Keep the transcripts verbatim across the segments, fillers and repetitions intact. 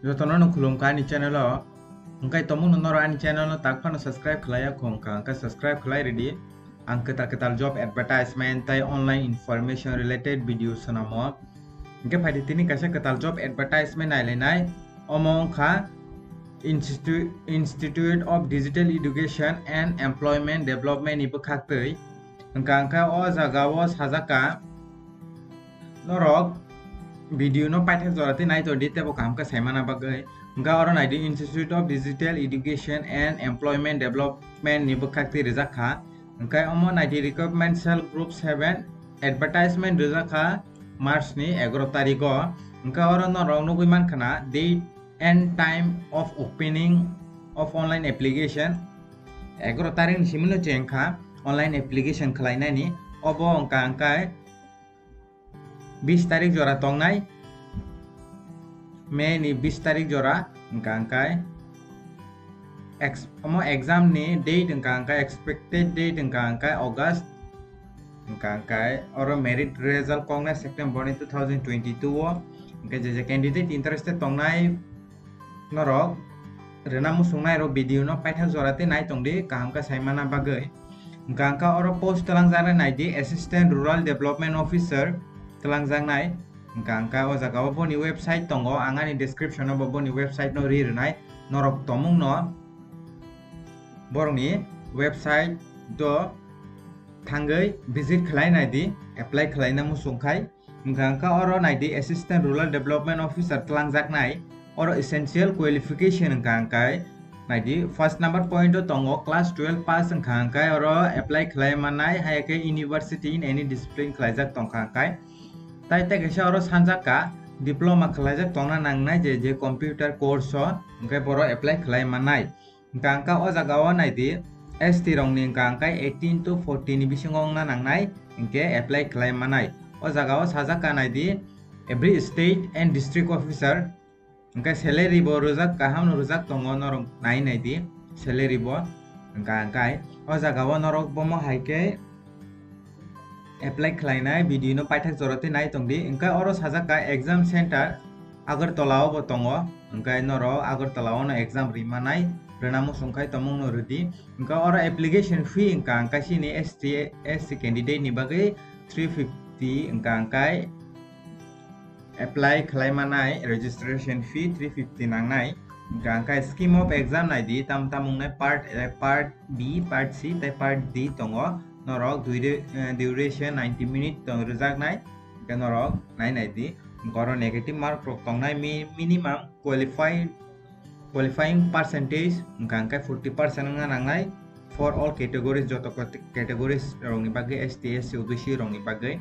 Jotono no khulumkha ani channel o. Hwnkhe tomungno norok ani channel no tak phano subscribe khlaiya khong kha, hwnkhe subscribe khlai rwdi. Ang kwtal kwtal job advertisement tei online information related video swnamo. Hwnkhe phaidi tini kaisa kwtal job advertisement nailainai. Omo wngkha Institu-, Institute of Digital Education and Employment Development ni bwkhaktwi. Hwnkha hwnkhe o jaga o sajak kha norok video no paithak jora tei naitodi teibo kaham khe saimana bagwi. Hwnkha oro naidi Institute of Digital Education and Employment Development ni bwkhaktwi rijak kha. Hwnkhe omo naidi recruitment cell group seven advertisement rijak kha March ni egaroh tarikh o. Hwnkhe oro norok nugwi mankha na date and time of opening of online application. Egaroh tarikh ni simi no cheng kha online application khlainani. Obo wngkha hwnkhe bis tarikh jora tongnai, May ni bis tarikh jora, hwnkha hwnkhe ex-, omo exam ni date hwnkha hwnkhe expected date hwnkha hwnkhe August, hwnkha hwnkhe oro merit result koknai September ni two thousand twenty-two o, hwnkhe je je candidate interested tongnai, norok rwna muchungnai rok video no paithak jora tei nai tongdi kaham khe saimana bagwi. Hwnkha hwnkhe oro post twlangjaknai naidi Assistant Rural Development Officer twlangjaknai. Hwnkha hwnkhe o jaga o boni website tongo, ang ani description o bo boni website no ri rwnai. Norok tomungno borokni website o thangwi visit khlai naidi, apply khlaina muchung khai. Hwnkha hwnkhe oro naidi Assistant Rural Development Officer twlangjaknai, oro essential qualification hwnkha hwnkhe naidi first number point o tongo class twelve pass hwnkha hwnkhe oro apply khlai mannai, hai khe university in any discipline khlaijak tongkha hwnkhe. Tai tei kaisa oro sanjak kha diploma khlaijak tongna nangnai je, je computer course o hwnkhe borok apply khlai mannai. Hwnkha hwnkhe o jaga o naidi S T rokni hwnkha hwnkhe eighteen to forty ni bisingo wngna nangnai, hwnkhe apply khlai mannai. O jaga o sajak kha naidi every state and district officer, hwnkhe salary bo rwjak, kaham no rwjak tongo, norok nai naidi salary bo. Hwnkha hwnkhe o jaga o norok bomo hai khe apply khlainai video no paithak jora tei nai tongdi. Hwnkhe oro sajak kha exam center Agartala o bo tongo, hwnkhe norok Agartala o no exam ri manai, rwna muchung khai tomung no rwdi. Hwnkhe oro application fee hwnkha hwnkhe chini S T, S C candidate ni bagwi three fifty hwnkha hwnkhe apply khlai manai registration fee three fifty nangnai. Hwnkha hwnkhe scheme of exam naidi, tam tam wngnai part A, part B, part C tei part D tongo. Norok dui re-, eh, duration ninety minute tong rwjaknai. Hwnkhe norok nai naidi. Hwnkhe oro negative mark rok tongnai mi-, minimum qualify, qualifying percentage hwnkha hwnkhe forty percent wngna nangnai. For all categories, joto cate-, categories rokni bagwi, S T, S C, O B C rokni bagwi.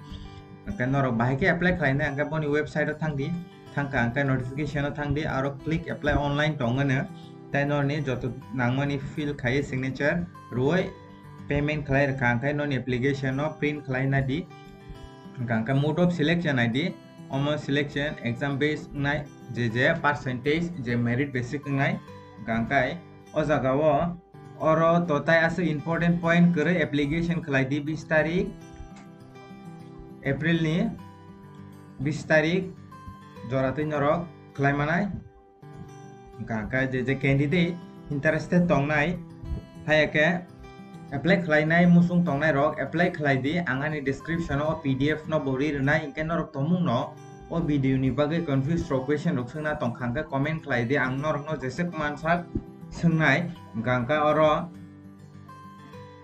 Hwnkhe norok bahai khe apply khlainai hwnkhe boni website o thangdi, thangkha hwnkhe notification o thangdi, aro click apply online tongmani, tei norni joto nangmani fill khaiwi signature rwui payment khlai rwkha hwnkhe norni application no print khlai naidi. Hwnkha hwnkhe mode of selection naidi, omo selection exam based wngnai, je je percentage, je merit basic wngnai. Hwnkha hwnkhe o jaga o oro to tai aswk important point kwrwi application khlai di bis tarik April ni bis tarik jora twi norok khlai manai. Hwnkha hwnkhe je je candidate interested tongnai, hai khe apply khlainai muchung tongnai rok apply khlai di, ang ani description o P D F no bo ri rwnai, hwnkhe norok tomung no o video ni bagwi confuse rok, question rok swngna tongkha hwnkhe comment khlai di, ang norok no jeswk mansak swngnai. Hwnkha hwnkhe oro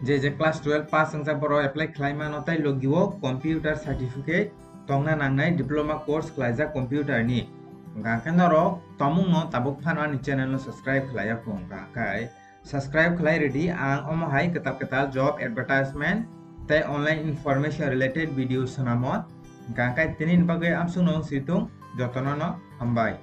je je class twelve pass wngjak borok apply khlai mano, tei logi o computer certificate tongna nangnai, diploma course khlaijak computer ni. Hwnkha hwnkhe norok tomung no tabuk phano ani channel no subscribe khlai ya kho, hwnkha hwnkhe subscribe khlai rwdi, ang omo hai kwtal kwtal job advertisement tei online information related video swnamo. Hwnkha hwnkhe tini ni bagwi amsuk no wng si thung, jotono no hambai.